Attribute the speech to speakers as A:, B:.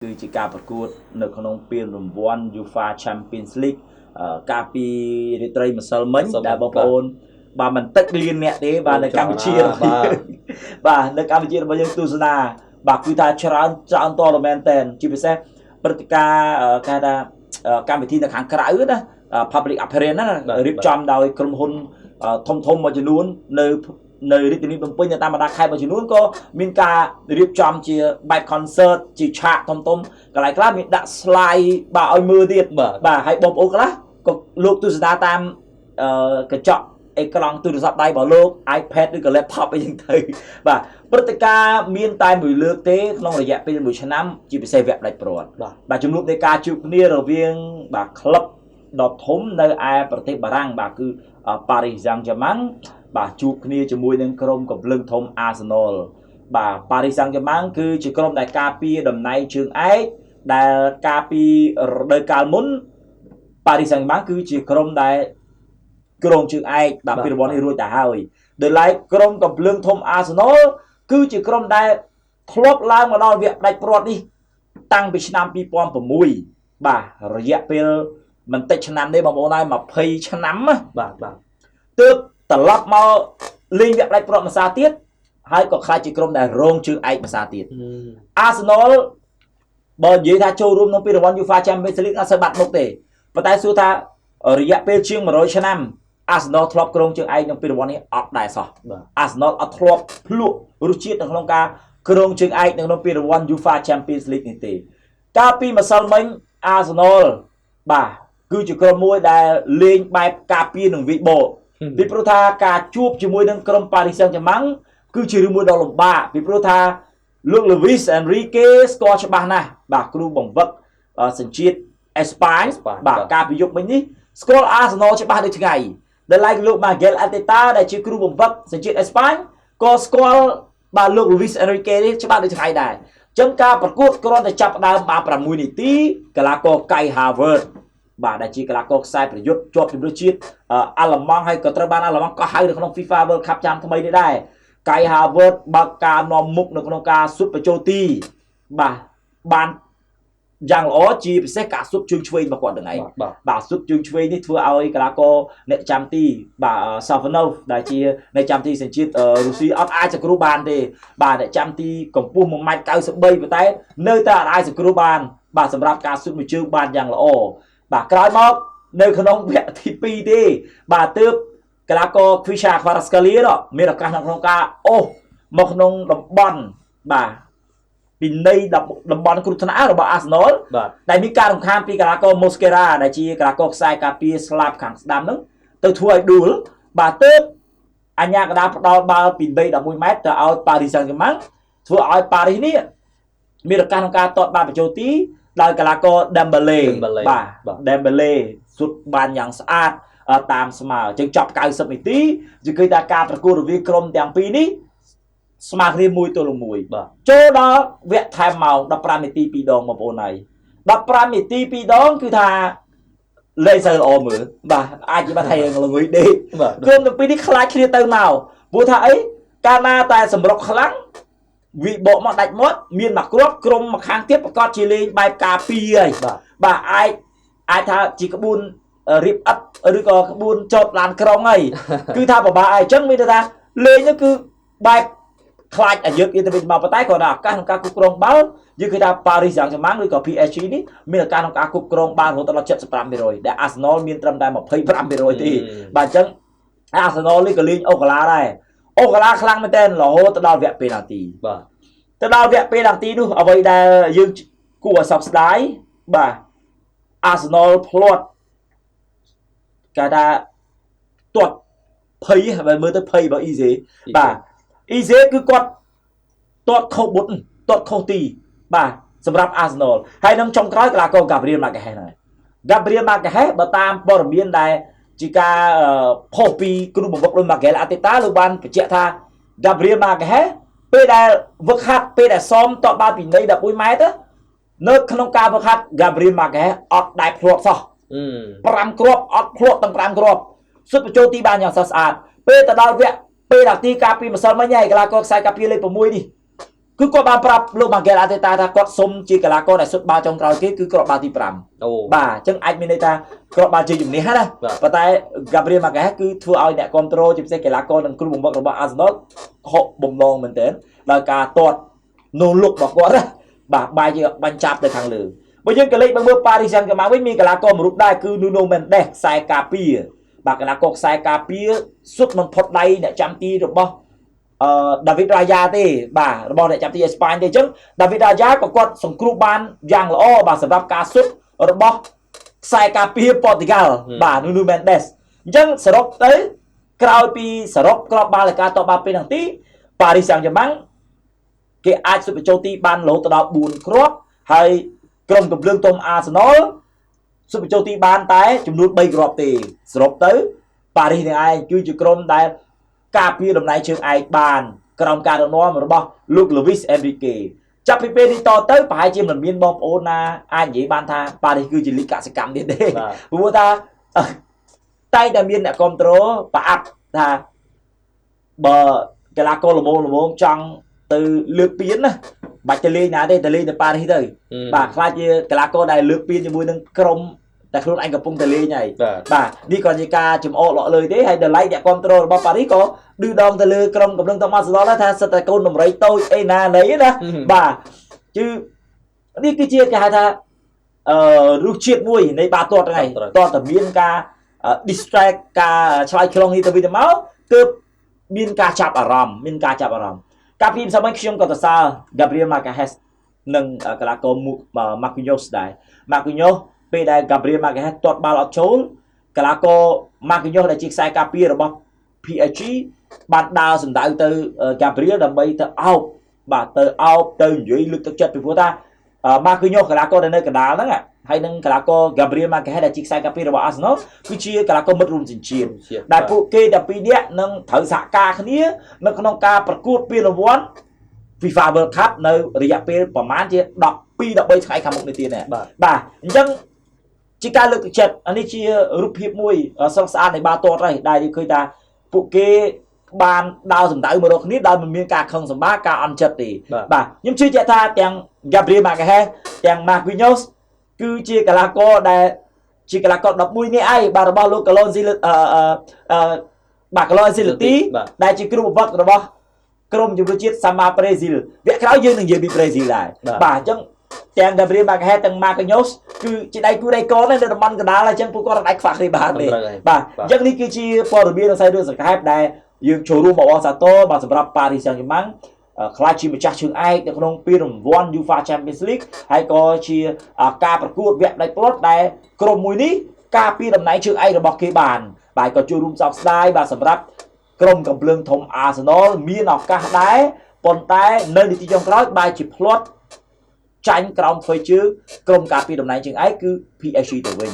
A: គឺជាការប្រកួតនៅក្នុងពានរង្វាន់ UEFA Champions League កាលពីរាត្រីម្សិលមិញដែលបងប្អូនបាទមិនតិចលានអ្នកទេបាទនៅកម្ពុជាបាទនៅកម្ពុជារបស់យើងទស្សនាបាទគឺថាច្រើនច្រើនតមែនតែនជាពិសេសព្រឹត្តិការណ៍គេថាកម្មវិធីនៅខាងក្រៅណា public appearance ណារៀបចំដោយក្រុមហ៊ុនធំធំមួយចំនួននៅរាជធានីភ្នំពេញនៅតាមបណ្ដាខេត្តមួយចំនួនក៏មានការរៀបចំជាបែប concert ជាឆាកធំធំកន្លែងខ្លះមានដាក់ slide បាទឲ្យមើលទៀតបាទហើយបងប្អូនខ្លះក៏លោកទស្សនាតាមកញ្ចក់អេក្រង់ទូរស័ព្ទដៃរបស់លោក iPad ឬក៏ laptop អីចឹងទៅបាទព្រឹត្តិការណ៍មានតែមួយលើកទេក្នុងរយៈពេល1ឆ្នាំជាពិសេសវគ្គផ្ដាច់ព្រាត់បាទជំនួបនៃការជួបគ្នារវាងបាទក្លឹបដ៏ធំនៅឯប្រទេសបារាំងបាទគឺ Paris Saint-Germain បាទជួបគ្នាជាមួយនឹងក្រុមកំភ្លើងធំ Arsenal បាទ Paris Saint-Germain គឺជាក្រុមដែលការពារតំណែងជើងឯកដែលកាលពីរដូវកាលមុន Paris Saint-Germain គឺជាក្រុមដែលក្រុងជើងឯកបាទពានរង្វាន់នេះរួចទៅហើយដោយឡែកក្រុមកំភ្លើងធំ Arsenal គឺជាក្រុមដែលធ្លាប់ឡើងមកដល់វគ្គផ្ដាច់ព្រាត់នេះតាំងពីឆ្នាំ2006បាទរយៈពេលមិនតិចឆ្នាំទេបងប្អូនហើយ20ឆ្នាំណា
B: បាទបាទ
A: ទើបត្រឡប់មកលេងវគ្គផ្ដាច់ព្រាត់មួយសារទៀតហើយក៏ខ្លាចជាក្រុមដែលរងជើងឯកមួយសារទៀត Arsenal បើនិយាយថាចូលរួមក្នុងពានរង្វាន់ UEFA Champions League អត់សូវបាត់មុខទេប៉ុន្តែសួរថារយៈពេលជាង100ឆ្នាំ Arsenal ធ្លាប់គ្រងជើងឯកក្នុងពានរង្វាន់នេះអត់ដែរសោះ Arsenal អត់ធ្លាប់ភ្លក់រសជាតិនៅក្នុងការគ្រងជើងឯកនៅក្នុងពានរង្វាន់ UEFA Champions League នេះទេកាលពីម្សិលមិញ Arsenal បាទគឺជាក្រុមមួយដែលលេងបែបការពារនិងវិបកពីព្រោះថាការជួបជាមួយនឹងក្រុម Paris Saint-Germain គឺជារឿងមួយដ៏លំបាកពីព្រោះថាលោក Luis Enrique ស្គាល់ច្បាស់ណាស់បាទគ្រូបង្វឹកសញ្ជាតិអេស្ប៉ាញបាទកាលពីយប់មិញនេះស្គាល់ Arsenal ច្បាស់ដូចថ្ងៃដែលឡែកលោក Miguel Arteta ដែលជាគ្រូបង្វឹកសញ្ជាតិអេស្ប៉ាញក៏ស្គាល់បាទលោក Luis Enrique នេះច្បាស់ដូចថ្ងៃដែរអញ្ចឹងការប្រកួតគ្រាន់តែចាប់ផ្ដើមបាន6នាទីកីឡាករ Kai Havertz បាទដែលជាកីឡាករខ្សែប្រយុទ្ធជាប់ជម្រើសជាតិអាល្លឺម៉ង់ហើយក៏ត្រូវបានអាល្លឺម៉ង់កោះហៅនៅក្នុង FIFA World Cup ចាំថ្មីនេះដែរ Kai Havertz បើកការនាំមុខនៅក្នុងការស៊ុតបញ្ចូលទីបាទបានយ៉ាងល្អជាពិសេសការស៊ុតជើងឆ្វេងរបស់គាត់ហ្នឹងឯងបាទស៊ុតជើងឆ្វេងនេះធ្វើឲ្យកីឡាករអ្នកចាំទីបាទ Safonov ដែលជាអ្នកចាំទីសញ្ជាតិរុស្ស៊ីអត់អាចសង្គ្រោះបានទេបាទអ្នកចាំទីកម្ពស់ 1.93 ម៉ែត្រប៉ុន្តែនៅតែអត់អាចសង្គ្រោះបានបាទសម្រាប់ការស៊ុតមួយជើងបានយ៉ាងល្អបាទក្រោយមកនៅក្នុងវគ្គទី2ទេបាទទើបកីឡាករ Kvisha Kvaratskhelia មានឱកាសក្នុងការអូសមកក្នុងតំបន់បាទពីនៃតំបន់គ្រោះថ្នាក់របស់ Arsenal ដែលមានការរំខានពីកីឡាករ Mosquera ដែលជាកីឡាករខ្សែការពារស្លាបខាងស្ដាំហ្នឹងទៅធ្វើឲ្យដួលបាទទើបអញ្ញាកដាផ្ដល់បាល់ពីនៃ11ម៉ែត្រទៅឲ្យ Paris Saint-Germain ធ្វើឲ្យ Paris នេះមានឱកាសក្នុងការទាត់បាល់បញ្ចូលទីដោយកីឡាករ Dembele បាទ Dembele ស៊ុតបានយ៉ាងស្អាតតាមស្មើអញ្ចឹងចប់90នាទីយើងឃើញថាការប្រកួតរវាងក្រុមទាំងពីរនេះស្មើគ្នា1-1បាទចូលដល់វគ្គថែមម៉ោង15នាទី2ដងបងប្អូនហើយ15នាទី2ដងគឺថាលេងសូវល្អមើលបាទអាចនិយាយថាល្ងុយដេកក្រុមទាំងពីរនេះខ្លាចគ្នាទៅមកព្រោះថាអីកាលណាតែសម្រុកខ្លាំងវិបកមកដាច់មាត់មានមួយគ្រាប់ក្រុមមួយខាងទៀតប្រកាសជាលេងបែបការពារហើយបាទអាចថាជាក្បួនរៀបអិតឬក៏ក្បួនចតឡានក្រុងហើយគឺថាពិបាកហើយអញ្ចឹងមានថាលេងនោះគឺបែបខ្លាចអាយុគេទៅវិញមកប៉ុន្តែគ្រាន់តែឱកាសក្នុងការគ្រប់គ្រងបាល់យើងឃើញថា Paris Saint-Germain ឬក៏ PSG នេះមានឱកាសក្នុងការគ្រប់គ្រងបាល់រហូតដល់ 75% ដែល Arsenal មានត្រឹមតែ 25% ទេបាទអញ្ចឹង Arsenal នេះក៏លេងអូកាឡាដែរអូកាឡាខ្លាំងមែនទែនរហូតដល់វគ្គពេណាល់ទីបាទទៅដល់វគ្គពេណាល់ទីនោះអ្វីដែលយើងគួរឲ្យសោកស្ដាយបាទ Arsenal ភ្លាត់គេថាទាត់ភ័យបើមើលទៅភ័យរបស់ Eze បាទ Eze គឺគាត់ទាត់ខុសបុតទាត់ខុសទីបាទសម្រាប់ Arsenal ហើយនឹងចុងក្រោយកីឡាករ Gabriel Magalhaes ហ្នឹង Gabriel Magalhaes បើតាមព័ត៌មានដែលជាការផុសពីគ្រូបង្វឹកលោក Miguel Arteta លោកបានបញ្ជាក់ថា Gabriel Magalhaes ពេលដែលវឹកហាត់ពេលដែលសមតបាល់ពីនៃ11ម៉ែត្រនៅក្នុងការវឹកហាត់ Gabriel Magalhaes អត់ដែលភ្លាត់សោះ5គ្រាប់អត់ភ្លាត់ទាំង5គ្រាប់សុទ្ធបញ្ចូលទីបានយ៉ាងស្រស់ស្អាតពេលទៅដល់វគ្គពេលដល់ទីការពីម្សិលមិញហើយកីឡាករខ្សែការពារលេខ6នេះ គឺគាត់បានប្រាប់លោក Mikel Arteta ថាគាត់សុំជាកីឡាករដែលសុទ្ធបាល់ចុងក្រោយគេគឺគ្រាប់បាល់ទី5បាទអញ្ចឹងអាចមានន័យថាគ្រាប់បាល់ជាជំនះណាប៉ុន្តែ Gabriel Magalhaes គឺធ្វើឲ្យអ្នកគ្រប់គ្រងជាពិសេសកីឡាករនិងគ្រូបង្វឹករបស់ Arsenal ខកបំណងមែនទែនដោយការទាត់នូលុករបស់គាត់ណាបាទបាយជាបាញ់ចាប់ទៅខាងលើបើយើងក៏លេខមើល Paris Saint-Germain វិញមានកីឡាករមួយរូបដែរគឺ Nuno Mendes ខ្សែការពារបាទកីឡាករខ្សែការពារសុទ្ធមិនផុតដៃអ្នកចាំទីរបស់David Raya ទេបាទរបស់អ្នកចាប់ទីអេស្ប៉ាញទេអញ្ចឹង David Raya ក៏គាត់សង្គ្រោះបានយ៉ាងល្អបាទសម្រាប់ការសុទ្ធរបស់ខ្សែការពារប៉ូទុយហ្គាល់បាទ Nuno Mendes អញ្ចឹងសរុបទៅក្រោយពីសរុបគ្រាប់បាល់នៃការតបាល់ពេលហ្នឹងទី Paris Saint-Germain គេអាចសុទ្ធបញ្ចូលទីបានរហូតដល់4គ្រាប់ហើយក្រុមកំភ្លើងទុំ Arsenal សុទ្ធបញ្ចូលទីបានតែចំនួន3គ្រាប់ទេសរុបទៅ Paris នេះឯងគឺជាក្រុមដែលការពារតំណែងជើងឯកបានក្រោមការដឹកនាំរបស់លោក Luis Enrique ចាប់ពីពេលនេះតទៅប្រហែលជាមិនមានបងប្អូនណាអាចនិយាយបានថាប៉ារីសគឺជាលីកសិកម្មទៀតទេព្រោះថាតែតែមានអ្នកគ្រប់គ្រងប្រអាប់ថាបើកីឡាករល្មមចង់ទៅលើកពានណាបាច់ទៅលេងណាទេទៅលេងនៅប៉ារីសទៅបាទខ្លាចជាកីឡាករដែលលើកពានជាមួយនឹងក្រុមតែខ្លួនឯងកំពុងតែលេងហើយបាទនេះក៏ជាការចំអកលក់លើទេហើយដល់ឡែកអ្នកគ្រប់គ្រងរបស់ប៉ារីសក៏ឌឺដងទៅលើក្រុមកំឡុងតម៉ាសឡដែរថាសិតតែកូនដំរីតូចអីណាណីណាបាទគឺនេះគឺជាគេហៅថារសជាតិមួយនៃបាល់ទាត់ហ្នឹងឯងតើតើមានការ distract ការឆ្លើយឆ្លងនេះទៅវិញទៅមកទើបមានការចាប់អារម្មណ៍មានការចាប់អារម្មណ៍កាលពីសម័យខ្ញុំក៏សរសើរ Gabriel Magalhaes និងកីឡាករ Marquinhos ដែរ Marquinhos ពេលដែល Gabriel Magalhaes ទាត់បាល់អត់ចូលកីឡាករ Marquinhos ដែលជាខ្សែការពាររបស់ PSG បានដើរសម្ដៅទៅ Gabriel ដើម្បីទៅអោបបាទទៅអោបទៅនិយាយលើកទឹកចិត្តពីព្រោះថា Marquinhos កីឡាករដែលនៅកណ្ដាលហ្នឹងហើយនឹងកីឡាករ Gabriel Magalhaes ដែលជាខ្សែការពាររបស់ Arsenal គឺជាកីឡាករមិត្តរួមសញ្ជាតិដែលពួកគេតែពីរនាក់នឹងត្រូវសហការគ្នានៅក្នុងការប្រកួតពានរង្វាន់ FIFA World Cup នៅរយៈពេលប្រហែលជា12 13ថ្ងៃខាងមុខនេះទៀតណាបាទអញ្ចឹងជាការលើកទឹកចិត្តអានេះជារូបភាពមួយស្រស់ស្អាតនៃបាល់ទាត់ហើយដែលយើងឃើញថាពួកគេបានដើរសម្ដៅមករកគ្នាដោយមិនមានការខឹងសម្បាការអន់ចិត្តទេបាទខ្ញុំជឿជាក់ថាទាំង Gabriel Magalhaes ទាំង Marquinhos គឺជាកីឡាករដែលជាកីឡាករ11នាក់ឯងបាទរបស់លោក Carlo Ancelotti បាទ Carlo Ancelotti ដែលជាគ្រូបង្វឹករបស់ក្រុមជម្រើសជាតិសាម៉ាប្រេស៊ីលវគ្គក្រោយយើងនឹងនិយាយពីប្រេស៊ីលដែរបាទអញ្ចឹងទាំង Gabriel Magalhaes ទាំង Marquinhos គឺជាដៃគូដៃកននៅតំបន់កណ្ដាលអញ្ចឹងពួកគាត់អាចខ្វះគ្នាបានទេបាទអញ្ចឹងនេះគឺជាព័ត៌មាននិងសាយរឿងសង្ខេបដែលយើងចូលរួមអបអរសាទរបាទសម្រាប់ Paris Saint-Germain ក្លាយជាម្ចាស់ជើងឯកនៅក្នុងពានរង្វាន់ UEFA Champions League ហើយក៏ជាការប្រកួតវគ្គផ្ដាច់ព្រ័ត្រដែលក្រុមមួយនេះការពារតំណែងជើងឯករបស់គេបានបាទក៏ចូលរួមសោកស្ដាយបាទសម្រាប់ក្រុមកំភ្លើងធំ Arsenal មានឱកាសដែរប៉ុន្តែនៅនាទីចុងក្រោយបែរជាភ្លាត់ចាញ់ក្រោមធ្វើជើងក្រុមការពារតំណែងជើងឯកគឺ PSG ទៅវិញ